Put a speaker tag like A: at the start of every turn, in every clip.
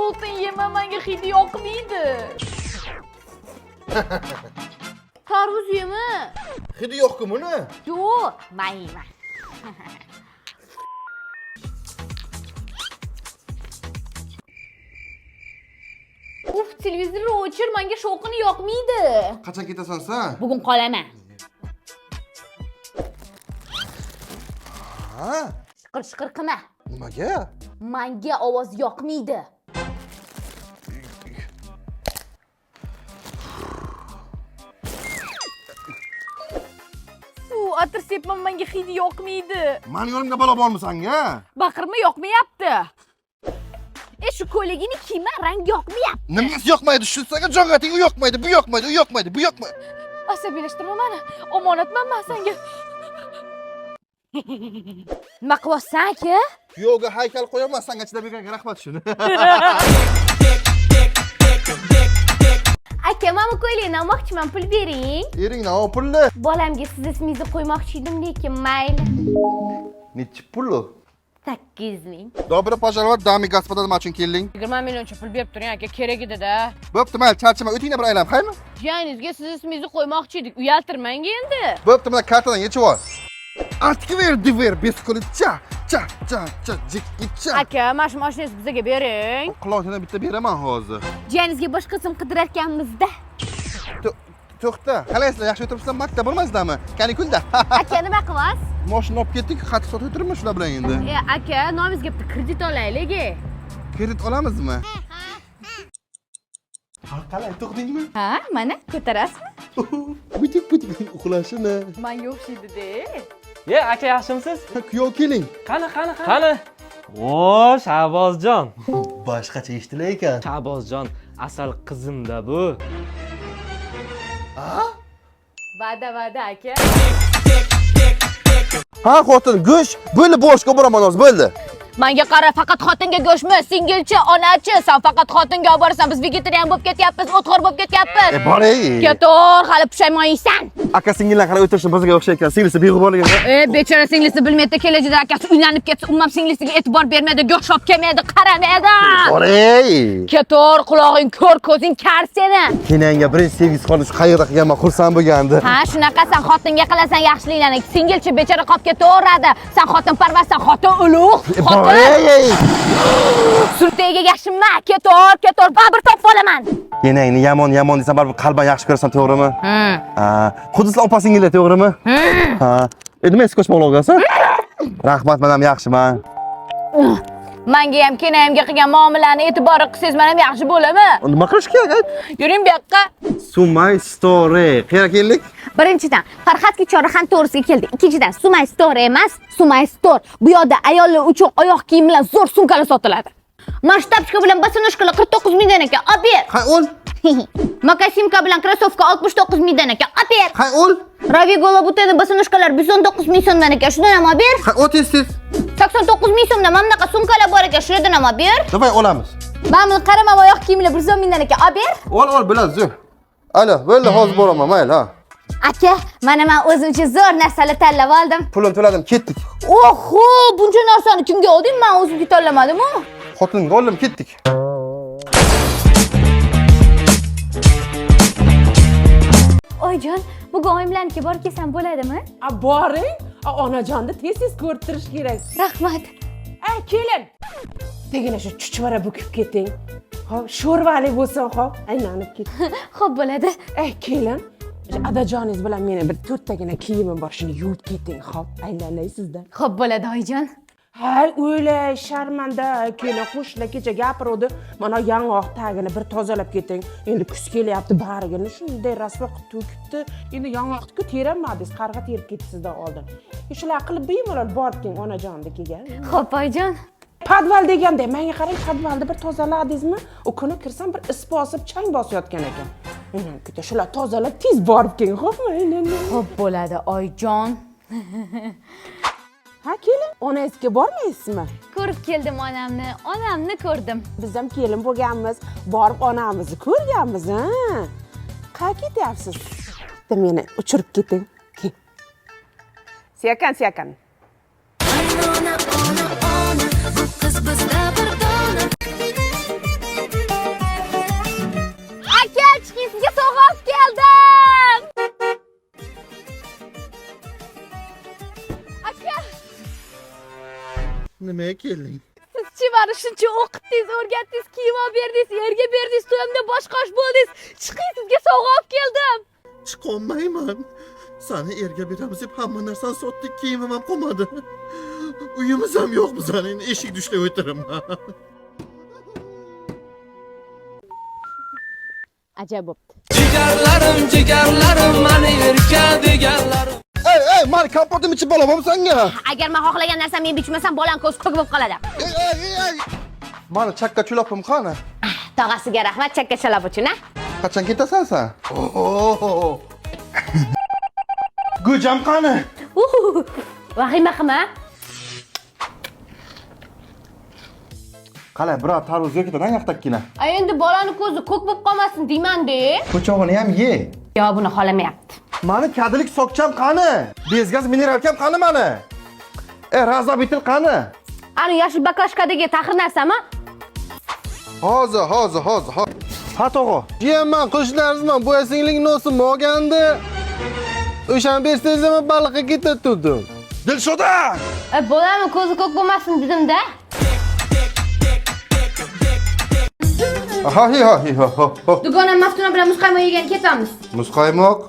A: Bolton yema, menga hidi yoqmaydi. Tarvuz yema.
B: Hidi yo'q-ku buni.
A: Yo'q, men yeyman. Uf, televizorni o'chir, menga shovqini yoqmaydi.
B: Qachon ketasan sen?
A: Bugun qolaman.
B: Ha?
A: Shiqir shiqir qilma.
B: Nimaga?
A: Menga ovoz yoqmaydi. Fu, atir sepma, menga hidi yoqmaydi.
B: Mani yo'limga balo bormi sanga?
A: Baqirma, yoqmayapti. E, shu ko'ylagingni kiyma, rang yoqmayapti.
B: Nimasi yoqmaydi? Shu senga jongating u yoqmaydi, bu yoqmaydi, u yoqmaydi, bu yoqmaydi.
A: Asabiylashtirma meni. Omonatman men senga. Nima qilyapsan, aka?
B: Kuyovga haykal qo'yaman, senga chidab yurganga rahmat shuni.
C: Aka, mana bu ko'ylakni olmoqchiman, pul bering.
B: Eringdan ol pulni.
C: Bolamga siz ismingizni qo'ymoqchi edim, lekin mayli.
B: Nechi pul u?
C: 800 ming.
B: Добро пожаловать, дами господа, nima uchun kelding?
A: 20 millioncha pul berib turing, aka, kerak edi-da.
B: Bo'pti, mayli, charchama, o'tingda bir aylanib, haymi?
A: Jiyaningizga siz ismingizni qo'ymoqchi edik. Uyaltirmang endi.
B: Bo'pti, mana kartadan yechib ol. Открой дверь без ключа. Cha cha cha jikki cha.
A: Aka, mana shu mashinangizni bizga bering.
B: Quloqdan bitta beraman hozir.
C: Jiyaningizga boshqa ism qidirarkanmiz-da.
B: To'xta, qalaysizlar, yaxshi o'tiribsizlar, maktab bo'lmaysizlarmi? Kanikulda.
C: Aka, nima qilasiz?
B: Mashina olib ketdik, xat sotib o'tiribmiz shular bilan endi.
A: E, aka, nomingizga bitta kredit olaylik.
B: Kredit olamizmi? Ha, qalay, tug'dingmi?
A: Ha, mana ko'tarasizmi?
B: Butik butik uxlashini.
A: Menga o'xshaydi-da.
D: Ye, aka, yaxshimisiz?
B: Kuyov keling.
D: Qani, qani, qani. O, Shahbozjon.
B: Boshqacha eshitilar ekan.
D: Shahbozjon, asal qizimda bu.
A: Va'da, va'da, aka.
B: Ha, xotin, go'sht bo'ldi, boshqa boraman hozir, bo'ldi.
A: Menga qara, faqat xotinga go'shtmi, singilchi, onachi, sen faqat xotinga olib borasan. Biz vegetarian bo'lib ketyapmiz, o'txo'r bo'lib ketyapmiz.
B: E, boray.
A: Ketor, hali pushaymon yeysan.
B: Aka singillar qarab o'tirishni bizga o'xshaykan. Ekan. Singlisi beg'uborligini.
A: E, bechora singlisi bilmaydi, kelajakda akasi uylanib ketsa, umuman singlisiga e'tibor bermaydi, go'sht olib kelmaydi, qaramaydi.
B: Boray.
A: Ketor, qulog'ing ko'r, ko'zing kar seni.
B: Kenanga birinchi sevgisi qoldi, shu qayerda qilganman, xursand bo'lgandi.
A: Ha, shunaqasan, xotinga qilasan yaxshiliklarni. Singilchi bechora qolib ketaveradi. Sen xotin parvarsan, xotin ulug', xotin.
B: Boray.
A: Surtagiga yaxshima, ketor, ketor, baribir topib olaman.
B: Enangni yomon yomon desam baribir qalban yaxshi ko'rasan, to'g'rimi? Ha, xuddi sizlar opa singillar, to'g'rimi? Ha. E, nima eski ko'chmoq olgansan? Rahmat, men ham yaxshiman.
A: Menga ham kenayimga qilgan muomalani e'tibori qilsangiz, men ham yaxshi bo'laman.
B: Nima qilish kerak, ayt?
A: Yuring bu yoqqa.
B: Sumay Story. Qayerga keldik?
C: Birinchidan, Farhadga Chorrahan to'g'risiga keldi. Ikkinchidan, Sumay Store emas, Sumay Store. Bu yoqda ayollar uchun oyoq kiyim bilan zo'r sumkalar sotiladi. Masshtabchka bilan bosonojkalar 49 mingdan ekan. Olib ber.
B: Hay, ol.
C: Mokasimka bilan krossovka 69 mingdan ekan. Olib ber.
B: Hay, ol.
C: Ravigo Labuteni bosonojkalar 119 ming so'mdan ekan. Shundan ham olib ber.
B: Hay, ol, tez tez.
C: 89 ming so'mdan mana bunaqa sumkalar bor ekan. Shulardan ham olib ber.
B: Давай olamiz.
C: Mana buni qarama, oyoq kiyimlar 110 mingdan ekan. Olib ber.
B: Ol, ol, biladi, zo'r. Alo, bo'ldi, hozir boraman, mayli, ha.
C: Aka, mana men o'zimcha zo'r narsalar tanlab oldim.
B: Pulini to'ladim, ketdik.
A: Oho, buncha narsani kimga olding? Men o'zimga tanlamadim-ku.
B: Xotinimga oldim, ketdik.
C: Oyijon, bugun oyimlarnikiga borib kelsam bo'ladimi?
E: A, boring. A, onajonni tez tez ko'rib turish kerak.
C: Rahmat.
E: A, kelin. Degina shu chuchvara bukib keting. Hop, sho'rvali bo'lsin, hop, aylanib ket.
C: Xo'p bo'ladi.
E: Ey, kelin. Shu adajoningiz bilan meni bir to'rttagina kiyimim bor, shuni yuvib keting, hop, aylanay sizdan.
C: Xo'p bo'ladi, oyijon.
E: Hay, o'ylay, sharmanda, kelin qo'shnilar kecha gapiruvdi. Mana yong'oq tagini bir tozalab keting. Endi kuz kelyapti, barigini shunday rasvo qilib to'kibdi. Endi yong'oqni-ku terolmadingiz, qarg'a terib ketdi sizdan oldin. Shular qilib bemalol borib keling onajonnikiga.
C: Xo'p, oyijon.
E: Podval deganda, menga qarang, podvalni bir tozaladingizmi? U kuni kirsam bir is bosib, chang bosayotgan ekan. Aynan keta, shular tozalab tez borib keling, xo'pmi? Aynan.
A: Xo'p bo'ladi, oyijon.
E: Ha, kelin, onangizga bormaysizmi?
C: Ko'rib keldim onamni, onamni ko'rdim.
E: Biz ham kelin bo'lganmiz, borib onamizni ko'rganmiz, ha. Qayerga ketyapsiz? Bitta meni uchirib keting. Kel. Sekin, sekin.
F: Ona, ona, ona, bu qiz bizda bir dona. Kelding?
A: Sizchi mani shuncha o'qitdingiz, o'rgatdingiz, kiyim olib berdingiz, erga berdingiz, to'yimda bosh qosh bo'ldingiz. Chiqing, sizga sovg'a olib keldim.
F: Chiqolmayman. Sani erga beramiz deb hamma narsani sotdik, kiyimim ham qolmadi. Uyimiz ham yo'q bizani, endi eshik dushlab o'tiribman.
A: Ajab bo'pti.
G: Jigarlarim, jigarlarim, mani erka deganlarim.
F: Ey, ey, mani kompotim ichib bolamam sanga.
C: Agar men xohlagan narsamni yeb ichmasam, bolam ko'z ko'k bo'lib qoladi.
F: Ey, ey, ey, ey. Mani chakka chulopim qani?
C: Tog'asiga rahmat chakka chalab uchun, a?
F: Qachon ketasan sen? Oho. Go'jam qani?
C: Uhu. Vahima qilma.
B: Qalay, biror tarvuz yo'q ekan, yoqdakkina.
C: A endi bolani ko'zi ko'k bo'lib qolmasin deyman-da.
B: Po'chog'ini ham ye.
C: Yo, buni xolamayapti.
B: Mani kadilik sokcham qani? Bezgaz mineralkam qani mani? E, razobitil qani?
C: Ani yashil baklashkadagi taxir narsami?
F: Hozir, hozir, hozir.
B: Ha, tog'a.
F: Jiyanman, qo'shnilarimizman, bu singling nosim olgandi. O'shani bersangiz ham baliqqa ketatdim.
B: Dilshoda!
C: E, bolani ko'zi ko'k bo'lmasin dedim-da.
F: Ha, hi, ha, hi, ha, ha, ha.
C: Dugonam Maftuna bilan muzqaymoq yegan ketamiz.
F: Muzqaymoq.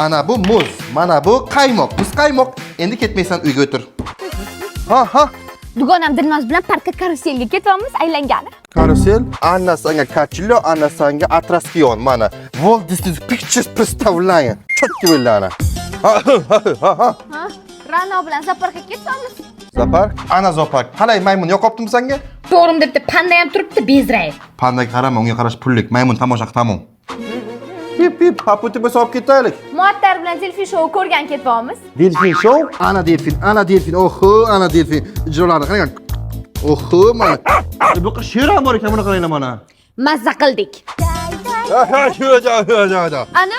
B: Ana bu muz, mana bu qaymoq, muzqaymoq. Endi ketmaysan, uyga o'tir. Ha, ha.
C: Dugonam Dilnoz bilan parkka karuselga ketamiz aylangani.
F: Karusel.
B: Ana sanga kachilo, ana sanga atraskion, mana. Walt Disney Pictures представляет. Четкий bo'ldi ana. Ha, ha, ha, ha.
C: Ha? Rano bilan zooparkka ketamiz.
B: Zoopark, ana zoopark. Qalay maymun yoqibdimi senga?
C: To'g'rimda bitta panda ham turibdi, bezrayib.
B: Pandaga qarama, unga qarash pullik. Maymun tomosha qil, tamom. Pip pip, paputi bo'lsa olib ketaylik.
C: Muattar bilan delfin shou ko'rgan ketyapmiz.
B: Delfin shou, ana delfin, ana delfin, oho, ana delfin. Ijrolarini qarang. Oho, mana. Bu qiz sher ham bor ekan, buni qaranglar mana.
C: Mazza qildik. Ana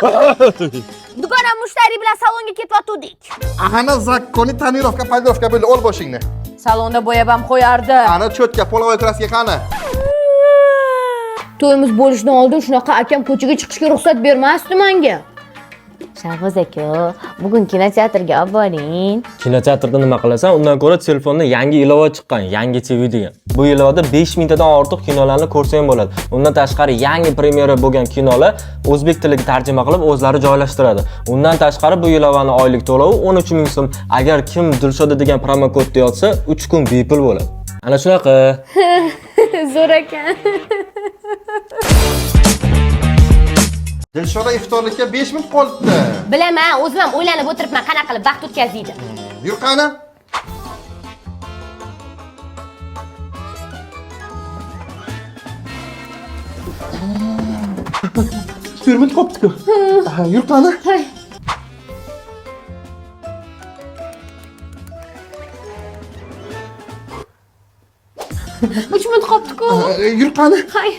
C: dugonam mushtariy bilan salonga ketyotgandik.
B: Ana zakoni tonirovka, polirovka bo'ldi, ol boshingni.
A: Salonda bo'yab ham qo'yardi.
B: Ana cho'tka, polavoy kraska qani?
C: To'yimiz bo'lishidan oldin shunaqa akam ko'chaga chiqishga ruxsat bermasdi menga.
A: Shahboz aka, bugun kinoteatrga olib boring.
D: Kinoteatrda nima qilasan? Undan ko'ra telefonda yangi ilova chiqqan, yangi TV degan. Bu ilovada 5000 tadan ortiq kinolarni ko'rsang bo'ladi. Undan tashqari yangi premyera bo'lgan kinolar o'zbek tiliga tarjima qilib o'zlari joylashtiradi. Undan tashqari bu ilovani oylik to'lovi 13 000 so'm. Agar kim Dilshoda degan promokodni yozsa, 3 kun bepul bo'ladi. Ana shunaqa.
C: Zo'r ekan.
B: Dilshoda iftorlikka 5 minut qolibdi.
C: Bilaman, o'zim ham o'ylanib o'tiribman, qanaqa qilib vaqt o'tkaziydi.
B: Yur qani? To'rt minut qolibdi-ku. Yur qani?
C: Uch minut qolibdi-ku.
B: Yur qani?
C: Hay.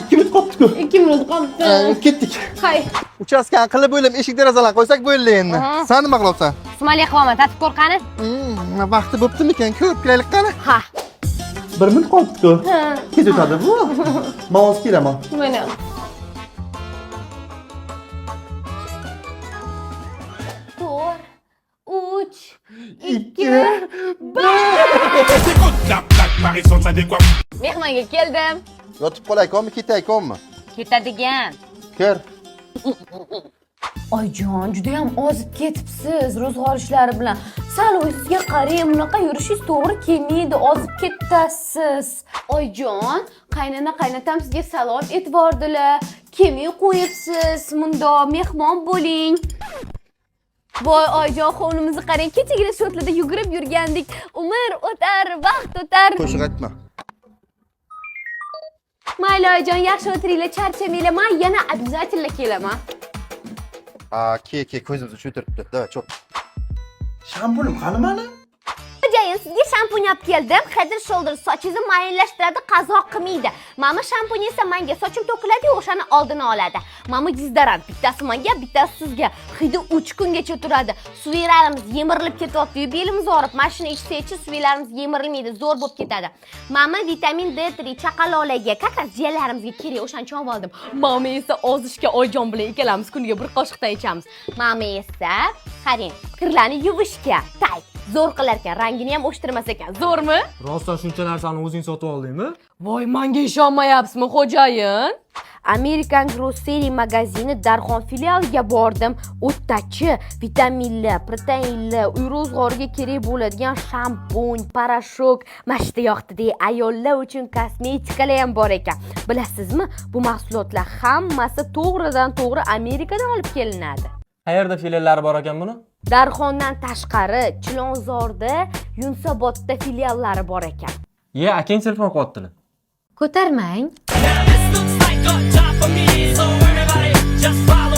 B: Ikki minut qolibdi-ku.
C: 2 minut qolibdi.
B: Ketdik.
C: Hay.
B: Uchastkani qilib bo'lim, eshik derazalarni qo'ysak bo'ldi endi. Sen nima qilyapsan?
C: Sumali qilaman, tatib ko'r qani.
B: Vaqti bo'ptimikan? Ko'rib kelaylik qani.
C: Ha.
B: Bir minut qolibdi-ku. Tez o'tadi bu. Men hozir kelaman.
C: Mana. To'rt, uch, ikki,
A: Mehmonga keldim.
B: Yotib qolaykommi, ketaykommi?
A: Ketadigan.
B: Kir.
C: Oyjon, juda ham ozib ketibsiz ro'zg'or ishlari bilan. Sal o'zingizga qarang, bunaqa yurishingiz to'g'ri kelmaydi, ozib ketasiz. Oyjon, qaynona qaynotam sizga salom etvordilar. Kelmay qo'yibsiz, mundoq mehmon bo'ling. Voy oyjon, hovlimizni qarang, kechagina sho'tlarda yugurib yurgandik. Umr o'tar, vaqt o'tar.
B: Qo'shiq aytma.
C: Mayli oyjon, yaxshi o'tiringlar, charchamanglar. Men yana обязательно kelaman.
B: Ha, ke, ke, ko'zimizni cho'tiribdi. Давай, cho'p. Shampunim qani mani?
C: Xo'jayin, sizga shampun olib keldim. Head and Shoulders sochingizni mayinlashtiradi, qazoq qilmaydi. Mana shampun esa menga sochim to'kiladi, o'shani oldini oladi. Mana dezodorant, bittasi menga, bittasi sizga. Hidi 3 kungacha turadi. Suviylarimiz yemirilib ketyapti-yu, belimiz og'rib. Mana shuni ichsakchi, suviylarimiz yemirilmaydi, zo'r bo'lib ketadi. Mana vitamin D3 chaqaloqlarga, как раз jiyanlarimizga kerak, o'shaning uchun oldim. Mama esa ozishga Oyjon bilan ikkalamiz kuniga bir qoshiqdan ichamiz. Mama esa, qarang, kirlarni yuvishga, Tide. Zo'r qilar ekan, rangini ham o'chtirmas ekan. Zo'rmi?
D: Rostdan shuncha narsani o'zing sotib oldingmi?
A: Voy, menga ishonmayapsizmi, xo'jayin? American Grocery magazini Darxon filialiga bordim. O'ttachi vitaminlar, proteinlar, uy ro'zg'origa kerak bo'ladigan shampun, порошок, mana yoqdi. Ayollar uchun kosmetikalar ham bor ekan. Bilasizmi, bu mahsulotlar hammasi to'g'ridan to'g'ri Amerikadan olib kelinadi.
D: Qayerda filiallari bor ekan buni?
A: Darxondan tashqari Chilonzorda, Yunusobodda filiallari bor ekan.
D: Ye, akang telefon qilyaptilar.
A: Ko'tarmang.
G: This looks like a job for me, so everybody just follow.